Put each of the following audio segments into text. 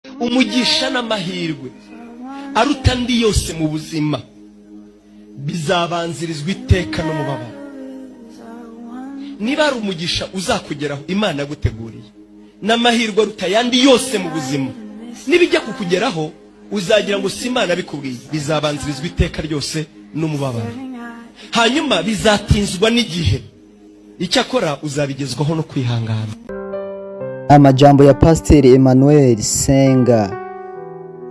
Umugisha n'amahirwe aruta andi yose mu buzima bizabanzirizwa iteka n'umubabaro. Niba hari umugisha uzakugeraho Imana yaguteguriye n'amahirwe aruta ayandi yose mu buzima, nibijya kukugeraho uzagira ngo si Imana bikubwiye. Bizabanzirizwa iteka ryose n'umubabaro, hanyuma bizatinzwa n'igihe. Icyakora uzabigezwaho no kwihangana. Amajambo ya Pasiteri Emmanuel Senga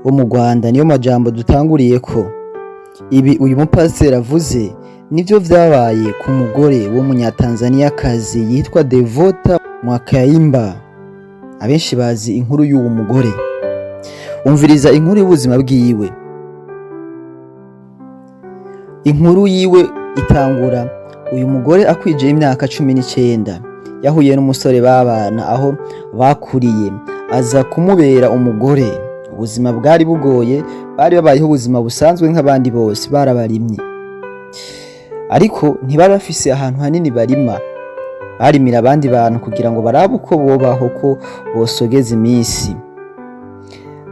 wo mu Rwanda niyo majambo dutanguriye ko. Ibi uyu mupasiteri avuze nivyo vyabaye ku mugore w'Umunyatanzaniyakazi yitwa Devota Mwakaimba. Abenshi bazi inkuru y'uwo mugore. Umviriza inkuru y'ubuzima bwiwe. Inkuru yiwe itangura uyu mugore akwije imyaka 19, yahuye n'umusore babana aho bakuriye, aza kumubera umugore. Ubuzima bwari bugoye, bari babayeho ubuzima busanzwe nk'abandi bose, barabarimye, ariko ntibari bafise ahantu hanini barima. Barimira abandi bantu kugira ngo barabe uko bobaho, ko bosogeza iminsi.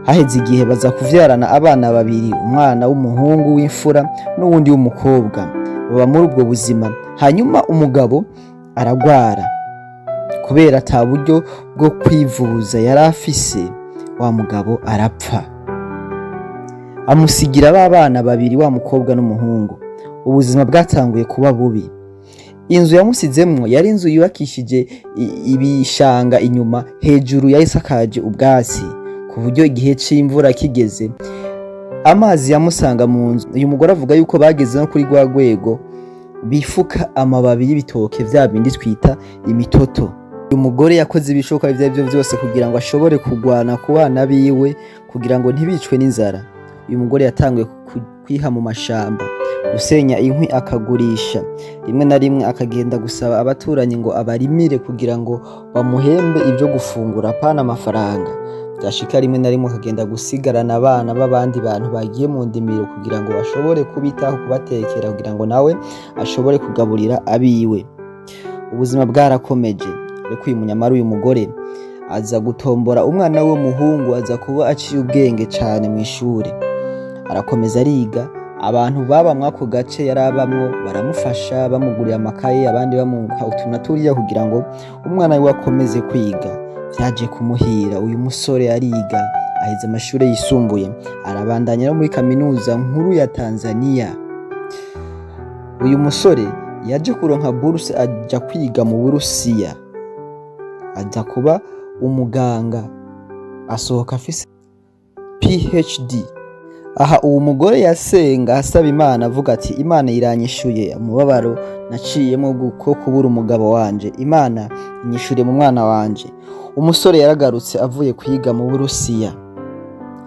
Haheze igihe baza kuvyarana abana babiri, umwana w'umuhungu w'imfura n'uwundi w'umukobwa. Baba muri ubwo buzima. Hanyuma umugabo aragwara. Kubera ata buryo bwo kwivuza yari afise, wa mugabo arapfa, amusigira ba bana babiri, wa mukobwa n'umuhungu. Ubuzima bwatanguye kuba bubi. Inzu yamusizemwo yari inzu yubakishije ibishanga inyuma, hejuru yari isakaje ubwatsi, ku buryo igihe c'imvura kigeze amazi yamusanga mu nzu. Uyu mugore avuga yuko bageze no kuri rwa rwego bifuka amababi y'ibitoke, vya bindi twita imitoto. Uyu mugore yakoze ibishoboka ivyo arivyo vyose kugira ngo ashobore kugwana ku bana biwe, kugira ngo ntibicwe n'inzara. Uyu mugore yatanguye kwiha mu mashamba, gusenya inkwi akagurisha, rimwe na rimwe akagenda gusaba abaturanyi ngo abarimire kugira ngo bamuhembe ibyo gufungura, apana amafaranga. Vyashika rimwe na rimwe akagenda gusigarana abana b'abandi bantu bagiye mu ndimiro kugira ngo bashobore kubitaho, kubatekera, kugira ngo nawe ashobore kugaburira abiwe. Ubuzima bwarakomeje, ariko uyu munyamara, uyu mugore aza gutombora umwana we w'umuhungu, aza kuba aciye ubwenge cane mw'ishure, arakomeza ariga. Abantu baba mw'ako gace yari abamwo baramufasha, bamugurira amakaye, abandi bamuha utu na turiya kugira ngo umwana wiwe akomeze kwiga. Vyaje kumuhira, uyu musore ariga, aheza amashure yisumbuye, arabandanya no muri Kaminuza Nkuru ya Tanzania. Uyu musore yaje kuronka buruse, aja kwiga mu Burusiya, aza kuba umuganga, asohoka afise PhD. Aha uwo mugore yasenga asaba Imana, avuga ati: "Imana iranyishuye umubabaro naciyemo ko kubura umugabo wanje. Imana inyishure mu mwana wanje." Umusore yaragarutse avuye kwiga mu Burusiya,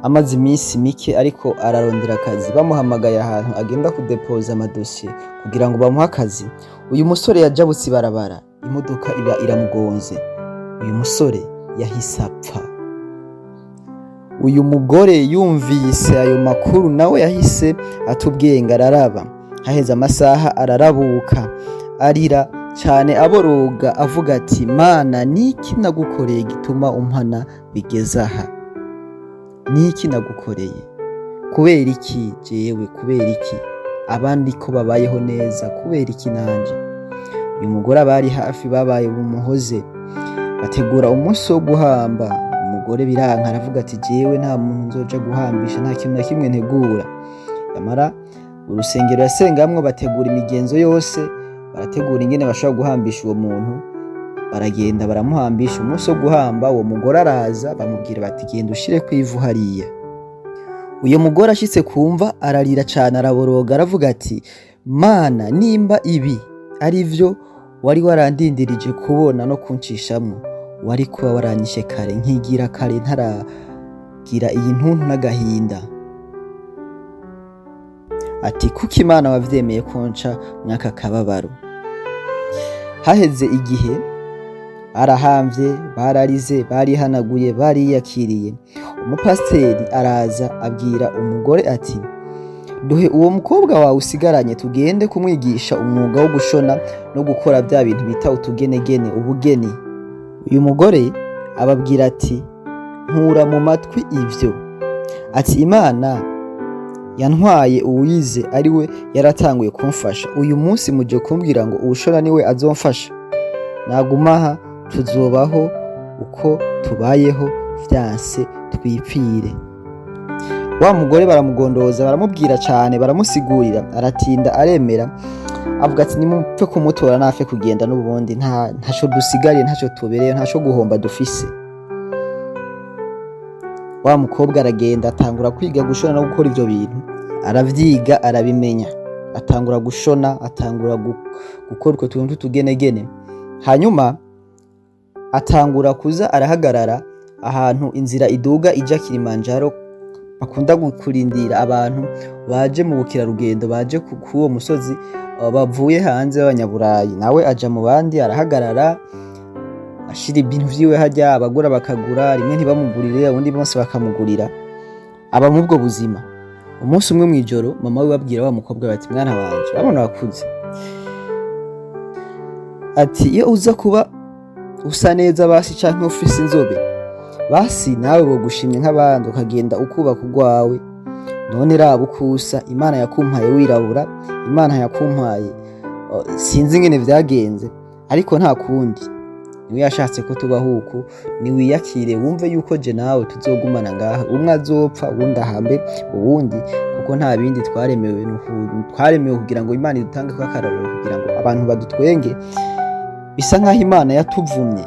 amaze iminsi mike ariko ararondera akazi. Bamuhamagaye ahantu agenda kudepoza amadosiye kugira ngo bamuhe akazi. Uyu musore yajabutse ibarabara, imodoka iba iramugonze. Uyu musore yahise apfa. Uyu mugore yumvise ayo makuru, nawe yahise atubwenga, araraba. Haheze amasaha ararabuka, arira cyane, aboroga, avuga ati: "Mana, niki nagukoreye gituma umpana bigeze aha? Niki nagukoreye? Kubera iki jewe? Kubera iki abandi ko babayeho neza? Kubera iki nanje?" Uyu mugore abari hafi babaye bumuhoze, bategura umunsi wo guhamba. Umugore biranka, aravuga ati: "Jewe nta muntu nzoja guhambisha, nta kintu na kimwe ntegura." Yamara urusengero yasengamwo bategura imigenzo yose, barategura ingene bashobora guhambisha uwo muntu, baragenda baramuhambisha. Umunsi wo guhamba, uwo mugore araza, bamubwira bati: "Genda ushire ku ivu hariya." Uyo mugore ashitse kumva ararira cane, araboroga, aravuga ati: "Mana, nimba ibi ari vyo wari warandindirije kubona no kuncishamwo, wari kuba waranyishe kare, nkigira kare, ntaragira iyi ntuntu n'agahinda." Ati: "Kuko Imana wavyemeye konca mw'aka kababaro?" Haheze igihe, barahamvye, bararize, barihanaguye, bariyakiriye. Umupasiteri araza abwira umugore ati: "Duhe uwo mukobwa wawe usigaranye, tugende kumwigisha umwuga wo gushona no gukora bya bintu bita utugenegene, ubugeni." Uyu mugore ababwira ati: Nkura mu matwi ivyo. Ati: "Imana yantwaye uwize, ari we yaratanguye kumfasha. Uyu munsi muje kumbwira ngo uwushona niwe azomfasha? Nagumaha tuzobaho uko tubayeho, vyanse twipfire." Wa mugore baramugondoza, baramubwira cane, baramusigurira, aratinda aremera. Avuga ati: "Nimupfe kumutora, nafe kugenda n'ubundi ntaco dusigariye, ntaco tubereye, ntaco guhomba dufise." Wa mukobwa aragenda, atangura kwiga gushona no gukora ivyo bintu. Aravyiga, arabimenya, atangura gushona, atangura gukora utwo tuntu tw'utugenegene. Hanyuma atangura kuza arahagarara ahantu inzira iduga ija Kilimanjaro, bakunda kurindira abantu baje mu bukerarugendo, baje k'uwo musozi, bavuye hanze b'abanyaburayi. Nawe aja mu bandi, arahagarara, ashira ibintu vyiwe harya, abagura bakagura, rimwe ntibamugurire, ubundi bose bakamugurira. Aba mubwo buzima. Umunsi umwe mw'ijoro, mama we babwira wa mukobwa bati: "Mwana wanje, urabona wakuze," ati, "iyo uza kuba usa neza basi, canke ufise inzobe basi, nawe bogushimye nk'abandi, ukagenda ukubaka urwawe. None raba uko usa. Imana yakumpaye wirabura, Imana yakumpaye, sinzi ingene vyagenze, ariko nta kundi, niwe yashatse ko tubaho uku. Niwiyakire, wumve yuko je nawe tuzogumana ngaha, umwe azopfa, uwundi ahambe uwundi, kuko nta bindi twaremewe. Twaremewe kugira ngo Imana idutange ko akarorero, kugira ngo abantu badutwenge. Bisa nk'aho Imana yatuvumye."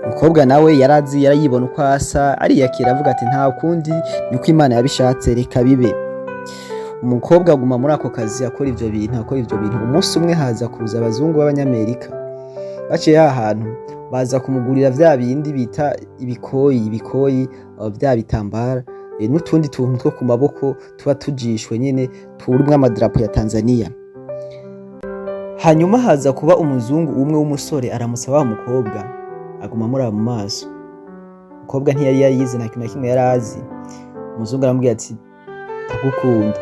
Umukobwa nawe yarazi, yarayibona uko asa, ariyakira, avuga ati: "Nta kundi, niko Imana yabishatse, reka bibe." Umukobwa aguma muri ako kazi, akora ivyo bintu, akora ivyo bintu. Umunsi umwe haza kuza abazungu b'abanyamerika. Baciye ha hantu, baza kumugurira vya bindi bita ibikoyi, ibikoyi, vya bitambara, n'utundi tuntu two ku maboko tuba tujishwe nyene, turimwo amadarapo ya Tanzania. Hanyuma haza kuba umuzungu umwe w'umusore, aramutsa wa mukobwa, aguma amuraba mu maso. Umukobwa ntiyari yarize, nta kintu na kimwe yari azi. Umuzungu aramubwira ati: "Ndagukunda."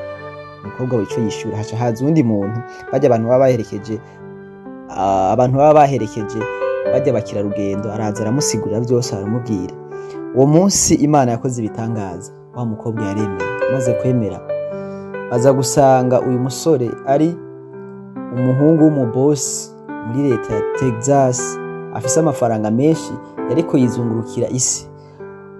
Umukobwa wico yishura. Haca haza uwundi muntu, barya abantu baba baherekeje, abantu baba baherekeje barya bakirarugendo, araza aramusigurira vyose, aramubwira. Uwo munsi Imana yakoze ibitangaza, wa mukobwa yaremeye. Amaze kwemera, baza gusanga uyu musore ari umuhungu w'umubosi muri leta ya Texas, afise amafaranga menshi, yariko yizungurukira isi.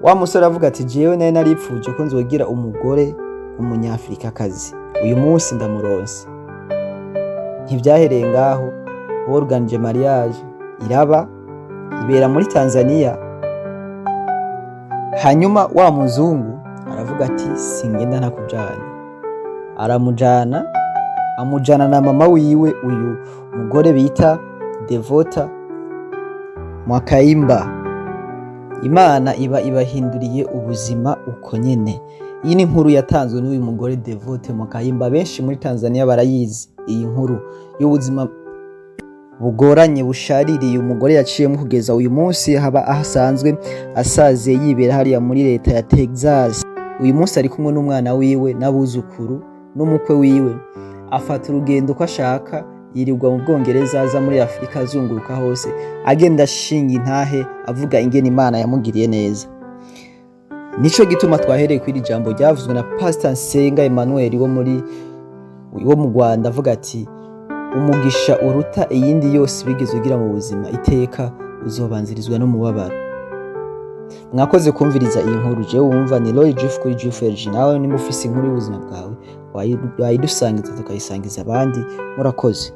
Wa musore avuga ati: "Jewe nari naripfuje ko nzogira umugore w'umunyafrikakazi, uyu munsi ndamuronse." Ntivyahereye ngaho, borganije mariage, iraba, ibera muri Tanzania. Hanyuma wa muzungu aravuga ati: "Singenda ntakujanye." Aramujana, amujana na mama wiwe, uyu mugore bita Devota Mwakaimba. Imana iba ibahinduriye ubuzima uko nyene. Iyi ni inkuru yatanzwe n'uyu mugore Devote Mwakaimba. Benshi muri Tanzania barayizi iyi nkuru y'ubuzima bugoranye, bushaririye, umugore yaciyemo kugeza uyu munsi haba ahasanzwe asaziye, yibera hariya muri leta ya Texas. Uyu munsi ari kumwe n'umwana wiwe n'abuzukuru n'umukwe wiwe. Afata urugendo uko ashaka, yirirwa mu Bwongereza, aza muri Afurika, azunguruka hose, agenda ashinga intahe, avuga ingene Imana yamugiriye neza. Nico gituma twahereye kuri iri jambo ryavuzwe na Pastor Nsenga Emmanuel wo mu Rwanda, avuga ati: "Umugisha uruta iyindi yose wigeze ugira mu buzima, iteka uzobanzirizwa n'umubabaro." Mwakoze kumviriza iyi nkuru. Jewe wumva ni Roy Jeff kuri Jeff LG. Nawe nimba ufise inkuru y'ubuzima bwawe, wayidusangiza, tukayisangiza abandi. Murakoze.